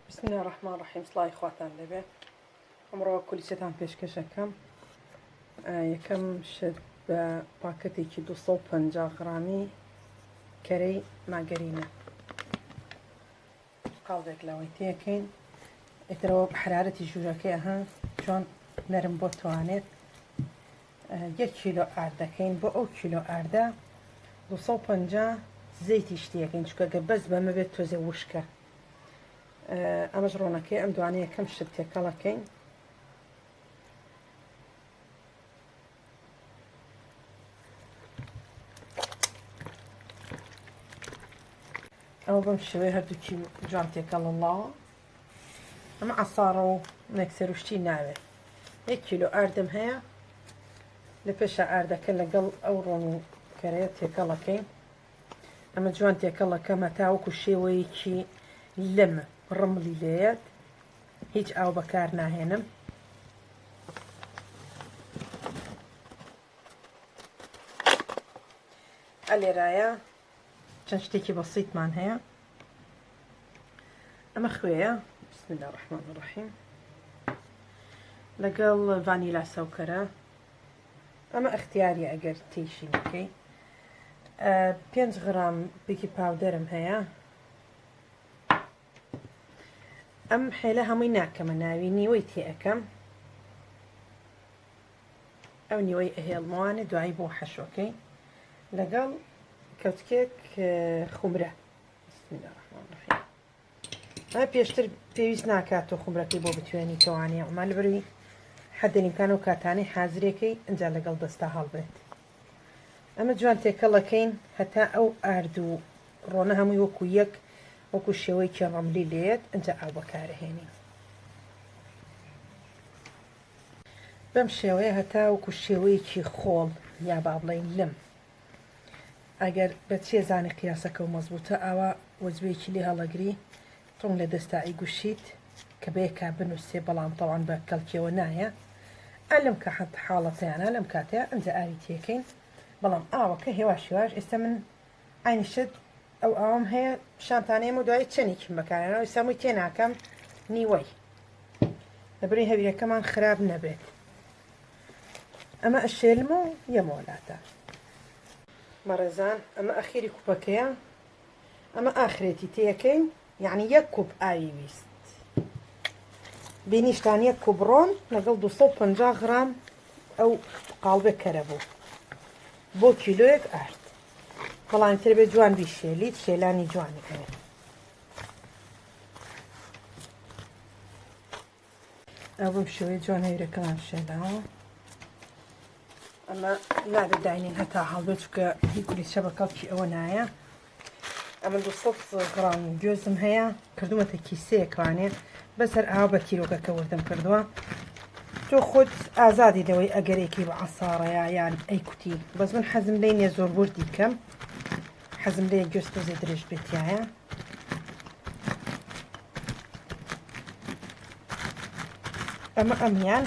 بسم اللە الرحمن الرحیم سڵاوی خواتان لێبێ ئەمڕۆ کولیچەتان پێشکەش ئەکەم یەکەم شت بە پاکەتێکی 250 غرامی کەرەی ماگەرینە قاڵبێک لەوەی تێکەین ئیترەوە حرارەتی ژوورەکەی ئەها چۆن نەرم بۆ توانێت یەک کیلۆ ئارد دەکەین بۆ ئەو کیلۆ ئاردە 250 زەیتی شتیەکەین چونکە گەر بەس بەمە بێت تۆزێ وشکە ئەمەش ڕۆنەکەی ئەم دوانە یەکەم شت تێکەڵەکەین ئەوە بەم شێوەیە هەردووکی جوان تێکەڵەڵاوە ئەمە عەساڕە و مێکسەر و شتی ناوێت یەک کیلۆ ئاردم هەیە لە پێشە ئاردەکە لەگەڵ ئەو ڕۆن و کەرەیە تێکەڵەکەین ئەمە جوان تێکەڵەکەم هەتاوەکو شێوەیەکی لم ڕملی لێیەت هیچ ئاو بەکار ناهێنم ئەلێرایە چەند شتێکی بەسیتمان هەیە ئەمە خوێیە بسم الله الرحمن الرحیم لەگەڵ ڤانیلا سەوکەرە ئەمە اختیاریە ئەگەر تێشی نەکەی پێنج غرام baking powder م هەیە ئەم حێلە هەمووی ناکەمە ناوی نیوەی تێ ئەەکەم ئەو نیوەی ئەهێڵمەوانێ دوایی بۆ حەشوەکەی لەگەڵ کەوچکێک خومرە بسم الله الرحمن الرحیم ئەمە پێشتر پێویست ناکات تۆ خومرەکەی بۆ بتوێنی کەوانەیە ئەمە لەبەروی حەدە ئیمکان و کاتانەی حازرێکەی ئەجا لەگەڵ دەستا هەڵبێت ئەمە جوان تێکەڵەکەین هەتا ئەو ئارد و ڕۆنە هەمووی وەکو یەک وەکو شێوەیەکی ڕەملی لێت ئەجا ئاو بەکارهێنین بەم شێوەیە هەتا وەکو شێوەیەکی خۆڵ یا با بڵێین لم ئەگەر بە چێ زانی قیاسەکە و مەزبوتە ئاوا وەجبەیەکی لێ هەڵەگری تۆنگ لە دەستا ئەیگوشیت کە بەیەکا بنووسێ بەڵام تەوان بە کەڵکیەوە نایە ئەلم کە حەت حاڵەتەیانە لەم کاتەیە ئەنجا ئاوی تێکەین بەڵام ئاوەکە هێواش هێواش ئێستا من عینی شت ئەو ئاوم هەیە پیشانتانەیەم و دوایی چەندێکیم بەکارێنەوە ئێستا مووی تێ ناکەم نیوەی لەبری هەویرەکەمان خراپ نەبێت ئەمە ئەشێلم و یەمەوەلاتە بەڕێزان ئەمە ئەخیری کوپەکەیە ئەمە ئاخرێتی تێەکەین یعنی یەک کوپ ئاوی ویست بینیشتان یەک کوپ ڕۆن لەگەڵ 250 غرام ئەو قاڵبێک کەرە بوو بۆ کیلۆیەک ئارد بەڵام تر بێ جوان بیشێلیت شێلانی جوانی ئەوێت ئەو بەم شێوەیە جوان هەویرەکەمان شێلاوە ئەمە نابێت داینین هەتا هەڵبێت چونکە هی کولیچە بە کەڵکی ئەوە نایە ئەمە 200 گڕام گوێزم هەیە کردومەتە کیسەیەکوانێ بەسەر ئاو بە تیرۆکەکە وردم کردووە تۆ خۆت ئازادی لەوەی ئەگەرێکی بە عساڕەیە یان ئەی کوتی بەس من حەزم لێ نییە زۆر وردی کەم حەزم لێ گوێز تۆزێ درێژ بێتایە ئەمە ئەمیان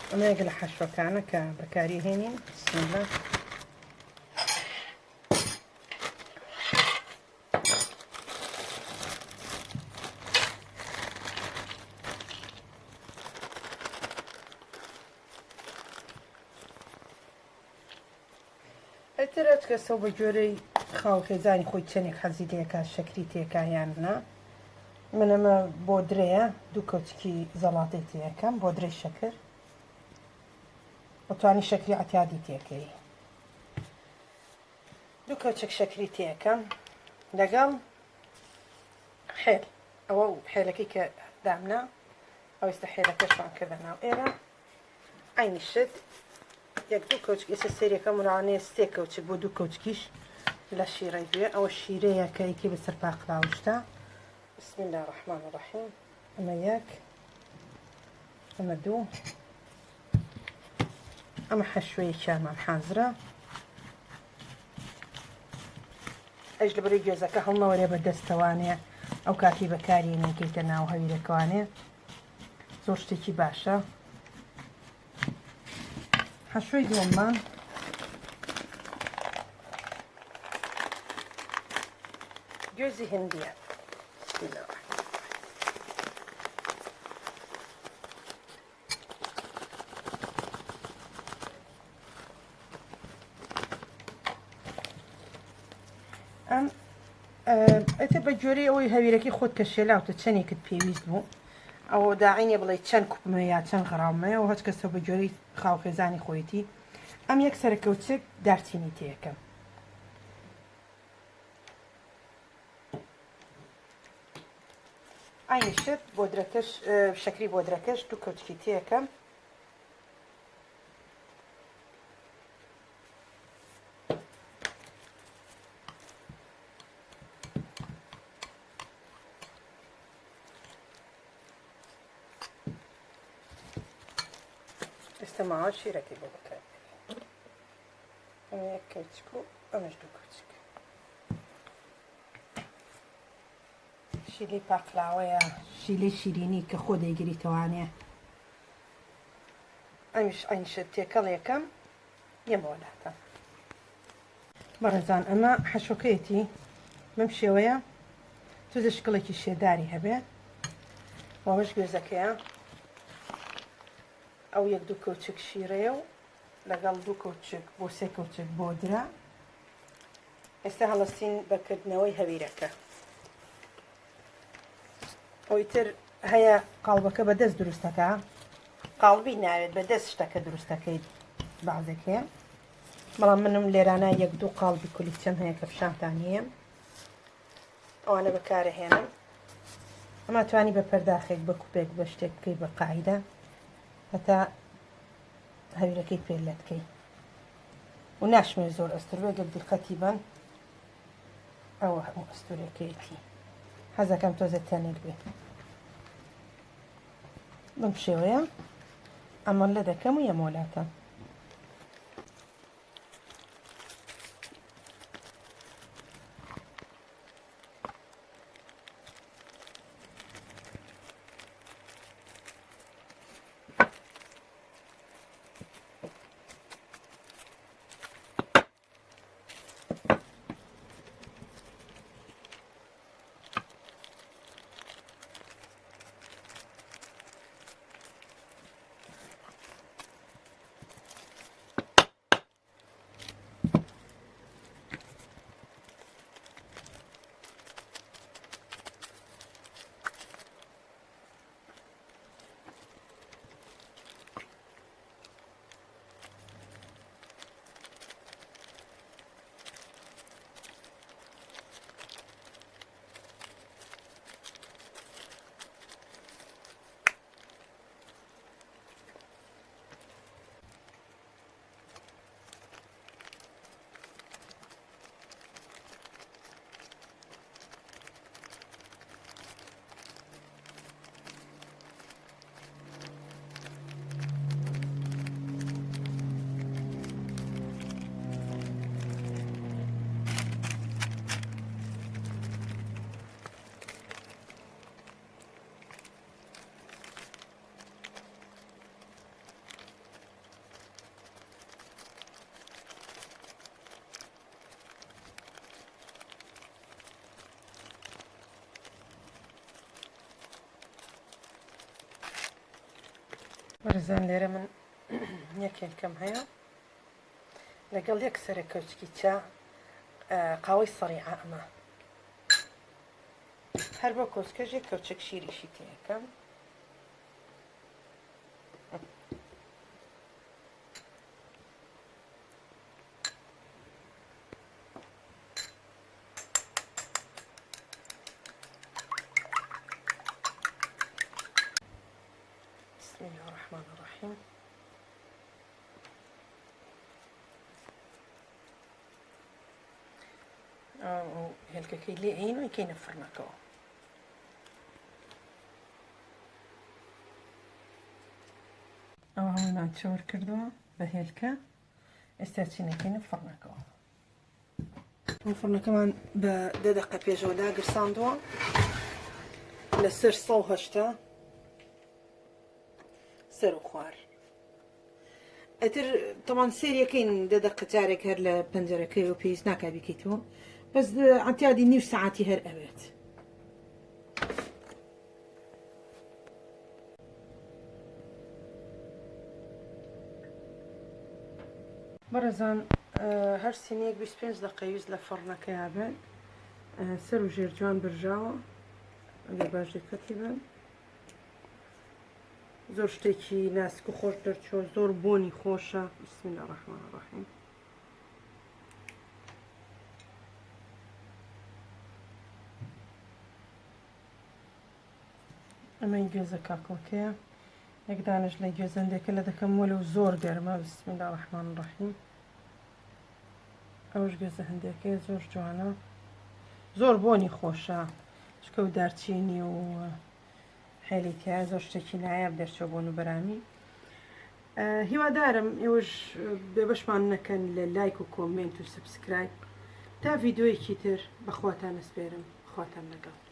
ئەمە یەک لە حەشوەکانە کە بەکاری هێنین بسم الله ئیتر هەر کەسە و بە گوێرەی خاو خێزانی خۆی چەندێک حەزی لێکا شەکری تێکا یان نا من ئەمە بۆ درەیە دوو کەوچکی زەڵاتەی تێەکەم بۆ درەی شەکر ئەتوانی شەکری عتیادی تێکەی دوو کەوچک شەکری تێەکەم لەگەڵ حێل ئەوە و حێلەکەی کە دامنا ئەویستە حێلەکەشمان کردە ناو ئێرە عەینی شت یەک دوو کەوچک ئێستا سێریەکەم لەوانەیە سێ کەوچک بۆ دوو کەوچکیش لە شیرەی بێ ئەوە شیرەیە کە یەکی بەسەر پاقلاوشتە بسم الله الرحمن الرحیم ئەمە یەک ئەمە دوو ئەمە حەشوەیەکیانمان حازرە ئەش لە بەرەی گوێزەکە هەڵنەوەرێ بە دەستەوانێ ئەو کاتی بەکاری نەکەیتە ناو هەویرەکەوانێ زۆر شتێکی باشە حەشوەی دووەممان گوێزی هندیە. ئەتر بە گوێرەی ئەوەی هەویرەکەی خۆت کە شێلاوتە چەندێکت پێویست بوو ئەوە داعی نیە بڵێ چەند کوپمە یا چەند غراممەیە و هەچ کەسە بە گوێرەی خاوخێزانی خۆیەتی ئەم یەک سەرە کەوچک دارچینی تێکەم عینی شت بۆدرەکەش شەکری بۆدرەکەش دوو کەوچکی تێکەم ئێستا ماوە شیرەکەی بۆ بەکار ئەمە یەک کەوچک و ئەمەش دوو کەوچک شیلەی پاقلاوەیە شیلەی شیرینی کە خۆ دەیگریتەوانێ ئەمیش عەینشە تێکەڵێکەم یەمەوە لاتان. بەڕێزان ئەمە حەشۆکەیەتی بەم شێوەیە تۆزێ شکڵێکی شێداری هەبێ وەمەش گوێزەکەیە ئەو یەک دوو کەوچک شیرەیە و لەگەڵ دوو کەوچک بۆ سێ کەوچک بۆ درا ئێستا هەڵەسین بەکردنەوەی هەویرەکە ئەوی تر هەیە قاڵبەکە بە دەست دروستەکە قاڵبی ناوێت بە دەست شتەکە دروستەکەیت بەعزێک هەیە بەڵام منم لێرانە یەک دوو قاڵبی کولیچەم هەیە کە پیشانتان هەیە ئەوانە بەکارە هێنم ئەما توانی بە پەرداخێک بە کوپێک بە شتێک بکەی بە قاعدە هەتا هەویرەکەی پێ لەتکەی و ناشمێ زۆر ئەستور بێ گەر دیقەتی بن ئەوە هەموو ئەستورەکەیەتی حەزەکەم تۆزە تەنک بێ بەم شێوەیە ئەمە لە دەکەم و یەمۆلاتە بەڕێزان لێرە من یەکێکم هەیە لەگەڵ یەک سەرە کەوچکی چا قاوەی سەریعە ئەمە هەر بۆ کۆچکەژێک کەوچک شیریشی تێەکەم بسم الله الرحمن الرحیم هێلکەکەی لێ ئەین و کەینە فڕنەکەەوە ئەوە هەموومان چۆر کردووە بە هێلکە ئێستا چینەکەینە فڕنەکەەوە فڕنەکەمان بە دە دەقە پێشەوە داگرساندووە لەسەر 180 سەر و خوار ئەتر تەمان سێریەکەین دە دەقە جارێک هەر لە پەنجەرەکەی و پێویست ناکا بیکەیتەوە بەس عتیادی نیو سەعاتی هەر ئەوێت بەڕێزان هەر سینیەک 25 دقەی ویست لە فڕنەکەیا بێت. سەر و ژێر جوان برژاوە ئەگەر باش دیقەتی بن زۆر شتێکی ناسک و خۆش دەرچوە زۆر بۆنی خۆشە بسم الله الرحمن الرحیم ئەمەی گوێزە کاکڵەکەیە یەک دانش لە گوێزەندێکە لە دەکەم وەلو زۆر گەرمە بسم الله الرحمن الرحیم ئەوش گوێزە هەندێکەیە زۆر جوانە زۆر بۆنی خۆشە چکە و دارچینی و حێلی تیا زۆر شتێکی نایاب دەرچوە بۆن و بەرامی هیوادارم ئێوەش بێبەشمان نەکەن لە لایک و comment و subscribe تا ڤیدیۆیەکی تر بەخواتان ئەسپێرم خواتان لەگەڵ.